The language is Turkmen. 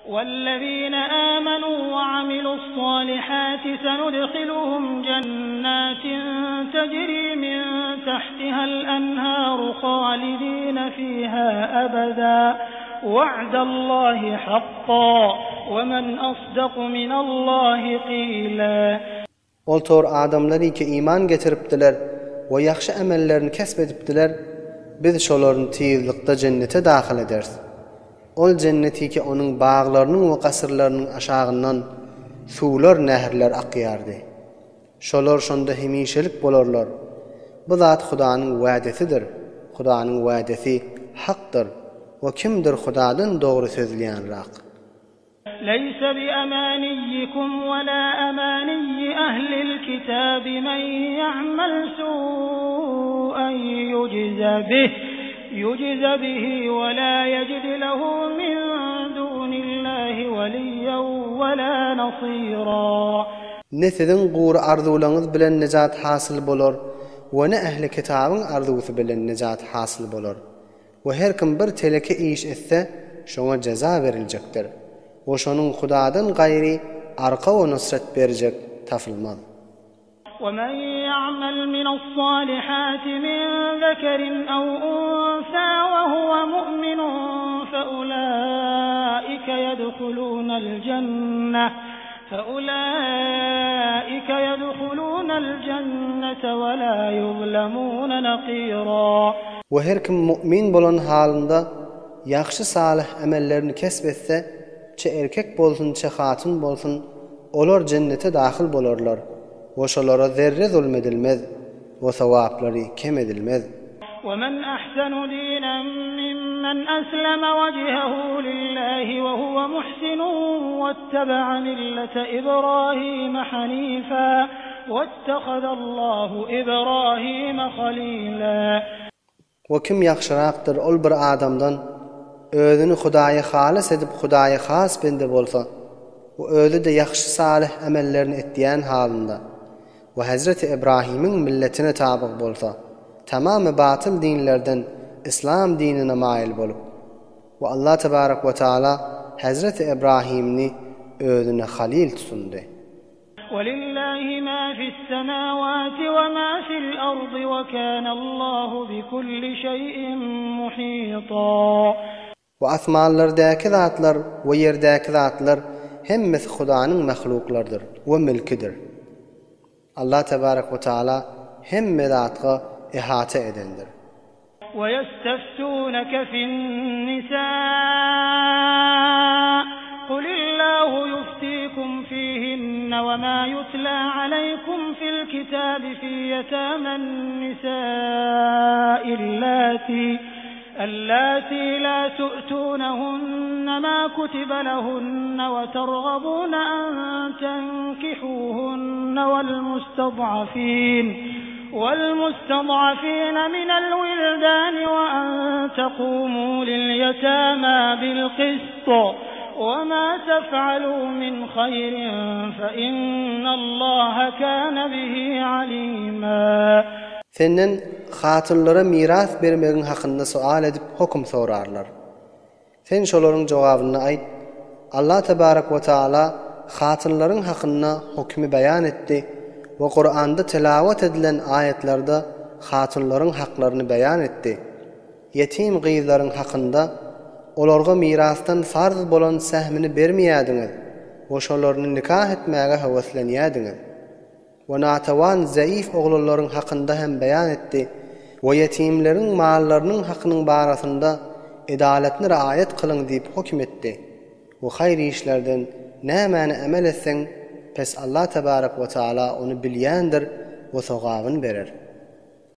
Wellezine amenu we amilu's-salihati senudhiluhum jennatin tejri min tahtiha'l-enharu halidine fiha ebeda wa'dallahi hakka we men asdaku minallahi qila. Ol tor adamlary ki iman getiripdiler we ýagşy emellerini kesp edipdiler, Biz şolaryny tizlikde jennete dahyl ederis. Ol jenneti ki onuň baglarynyň we gasyrlarynyň aşagyndan suwlar, nährler akýardy. Şolar şonda hemişelik bolarlar. Bu zat Hudanyň wädesidir. Hudanyň wädesi hakdyr we kimdir Hudadan dogry sözleýänrak? Leýse biamaniýikum we la amaniýi ehlil kitabi men ýa'mel su'an ýujza bih ýujza bihi we la ýejid lehu min dunillahi weliyyen we la nasira. Ne siziň gury arzuwlaryňyz bilen nejat hasyl bolar we ne ähli kitabyň arzuwsy bilen nejat hasyl bolar. We her kim bir teleke iş etse, şoňa jeza beriljekdir. We şonuň Hudadan gaýry arka we nusrat berjek tapylmaz. وَمَن يَعْمَلْ مِنَ الصَّالِحَاتِ مِن ذَكَرٍ أَوْ أُنثَىٰ وَهُوَ مُؤْمِنٌ فَأُولَٰئِكَ يَدْخُلُونَ الْجَنَّةَ فَأُولَٰئِكَ يَدْخُلُونَ الْجَنَّةَ وَلَا يُظْلَمُونَ نَقِيرًا. We her kim mu'min bolan halynda ýagşy salyh emellerini kesp etse, çe erkek bolsun çe hatyn bolsun, olar jennete dahyl bolarlar we şolara zerre zulm edilmez we sogaplary kem edilmez. وَمَنْ أَحْسَنُ دِينًا مِّمَّنْ أَسْلَمَ وَجْهَهُ لِلَّهِ وَهُوَ مُحْسِنٌ وَاتَّبَعَ مِلَّةَ إِبْرَاهِيمَ حَنِيفًا وَاتَّخَذَ اللَّهُ إِبْرَاهِيمَ خَلِيلًا. We kim ýagşyrakdyr ol bir adamdan, özüni Hudaýa halys edip Hudaýa has bende bolsa, we özi-de ýagşy salyh emellerini etýän halynda, we hezreti Ibrahimiň milletine tabyg bolsa, tamamy batyl dinlerden yslam dinine maýyl bolup, we Allah tebarek we taala hezreti Ibrahimni özüne halyl tutundy. Welillahi ma fis-semawati we ma fil-ardy we kanallahu bikulli şeý'in muhita. We asmanlardaky zatlar we ýerdäki zatlar hemmesi Hudanyň mahluklardyr we mülkidir. Allah tebarek we taala hemme zatga ihata edendir. وَيَسْتَفْتُونَكَ فِي النِّسَاءِ قُلِ اللَّهُ يُفْتِيكُمْ فِيهِنَّ وَمَا يُتْلَىٰ عَلَيْكُمْ فِي الْكِتَابِ فِي يَتَامَى النِّسَاءِ اللَّاتِي اللاتي لا تؤتونهن ما كتب لهن وترغبون أن تنكحوهن والمستضعفين والمستضعفين من الولدان وأن تقوموا لليتامى بالقسط وما تفعلوا من خير فإن الله كان به عليما. Senden hatynlara miras bermegiň hakynda soal edip hokum sorarlar. Sen şolaryň jogabyny aýt, Allah tebarek we taala hatynlaryň hakynda hokümi beýan etdi we Kuranda telawat edilen aýatlarda hatynlaryň haklaryny beýan etdi. Ýetim gyzlaryň hakynda olarga mirasdan farz bolan sähmini bermeýädiňiz we şolaryny nikah etmäge höweslenýädiňiz. We natawan zeif oglanlaryň hakynda hem beýan etdi we ýetimleriň mallarynyň hakynyň barasynda edalatny raýat kylyň diýip höküm etdi we haýyr işlerden nämäni emel etseň pes Allah tebarek we taala ony bilýändir we sogabyny berer.